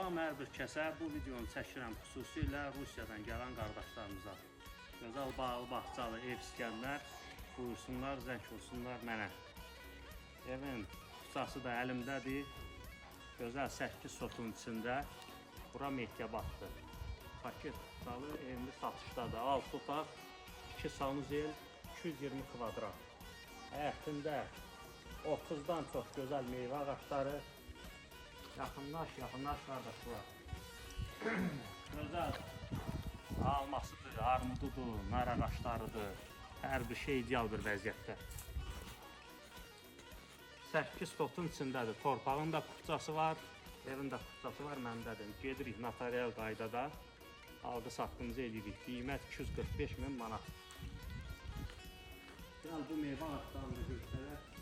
Salam hər bir kəsə, bu videonu çəkirəm xüsusilə Rusiyadan gələn qardaşlarımıza. Gözəl bağlı bağçalı ev istəyənlər buyursunlar, zəng vursunlar mənə. Evin kuçası da əlimdədir. Gözəl 8 sotun içində. Bura Mehdiyabaddır. Paket kuçalı evimiz satışdadır. 6 otaq, 2 sanuzel, 220 kvadrat. Həyətində 30-dan çox gözəl meyvə ağacları. Yaxınlaş, yaxınlaş qardaşlar. Gözəl almasıdır, armududur, nar ağaclarıdır. Hər bir şey ideal bir vəziyyətdə. 8 sotun içindədir. Torpağın da kupçası var, evin də kupçası var, məndədir. Gedirik notarial qaydada, alqı-satqımızı edirik. Qiymət 245 min manat. Gəl bu meyvə ağaclarını da göstərək.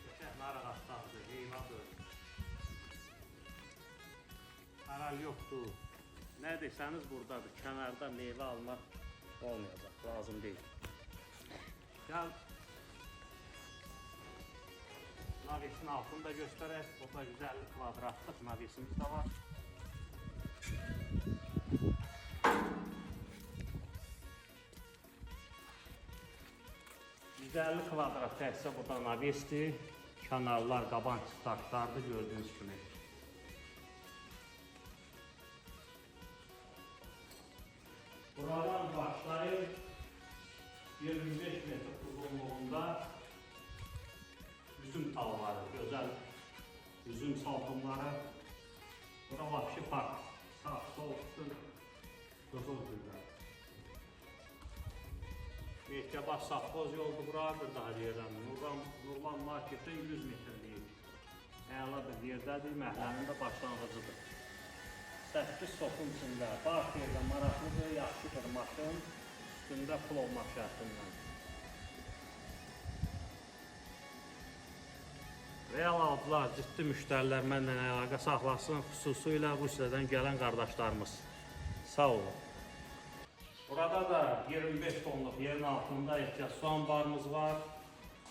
Qəşəng nar ağaclarıdır, heyvadır. Aral yoxdur. Nə desəniz buradadır. Kənarda meyvə almaq olmayacaq, lazım deyil. Gəl navesin altını da göstərək. Burada 150 kvadratlıq navesimiz də var. ...150 kvadrat təkcə burada navesdir. Kənarlar qaban daşlardır gördüyünüz kimi. Buradan başlayır 25 metr uzunluğunda üzüm talları, gözəl üzüm salxımları. Bura vapşi park, sağ, sol, bütün qızıl güllər. Mehdiyabad safxoz yoldur bura, bir daha deyirəm, Nurlan marketə 100 metrlik əla bir yerdədir, məhəllənin də başlanğıcıdır. 8 sotun içində, park yerdə maraqlıdır, yaxşı bir maşın, üstündə pul olmaq şərtindən. Real alıcılar, ciddi müştərilər mənlə əlaqə saxlasın, xüsusilə Rusiyadan gələn qardaşlarımız. Sağ olun. Burada da 25 tonluq yerin altında ehtiyat su anbarımız var.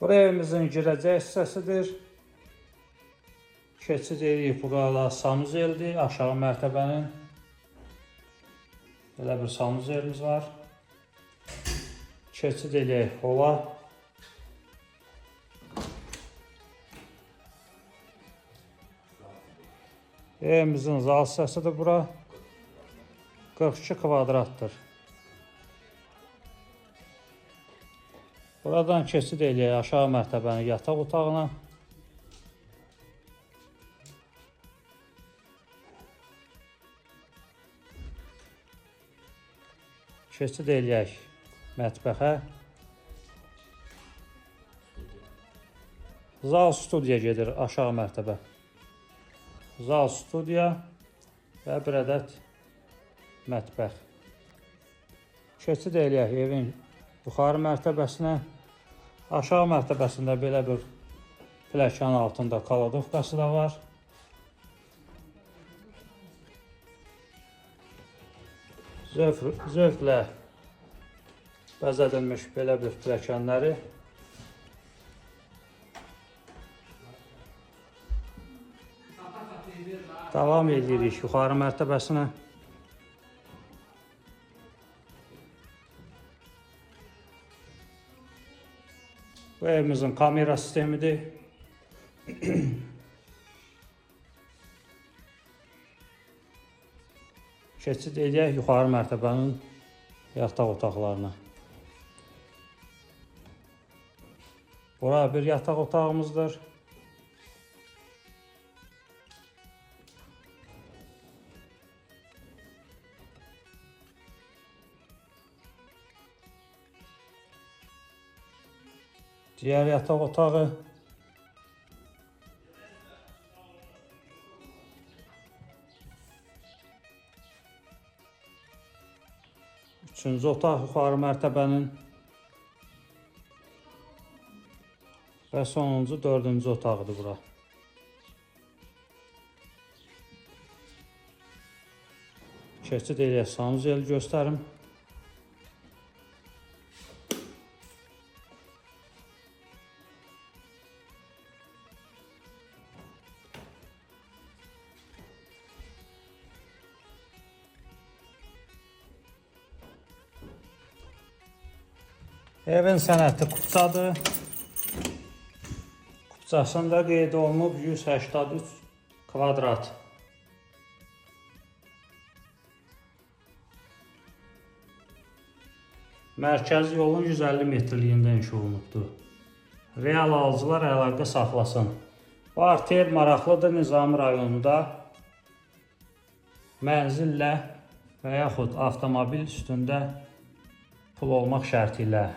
Bura evimizin girəcək hissəsidir. Keçid edirik, burada sanuzeldir, aşağı mərtəbənin. Belə bir sanuzelimiz var. Keçid edək hola. Evimizin zal hissəsidir bura. 42 kvadratdır. Buradan keçid eləyək aşağı mərtəbənin yataq otağına. Keçid eləyək mətbəxə. Zal studiya gedir aşağı mərtəbə. Zal studiya və bir ədəd mətbəx. Keçid eləyək evin yuxarı mərtəbəsinə. Aşağı mərtəbəsində belə bir pləkanın altında kaladovkası da var. Zövqlə bəzədilmiş belə bir pləkanları. Davam edirik yuxarı mərtəbəsinə. Bu evimizin kamera sistemidir. Keçid edək yuxarı mərtəbənin yataq otaqlarına. Bura bir yataq otağımızdır. Digər yataq otağı. Üçüncü otaq yuxarı mərtəbənin. Və sonuncu, dördüncü otağıdır bura. Keçid eləyək, sanuzel göstərim. Evin sənədi kupçadır. Kupçasında qeyd olunub 183 kvadrat. Mərkəzi yolun 150 metrliyində inşa olunubdur. Real alıcılar əlaqə saxlasın. Bu arter maraqlıdır Nizami rayonunda mənzillə və yaxud avtomobil üstündə pul olmaq şərti ilə.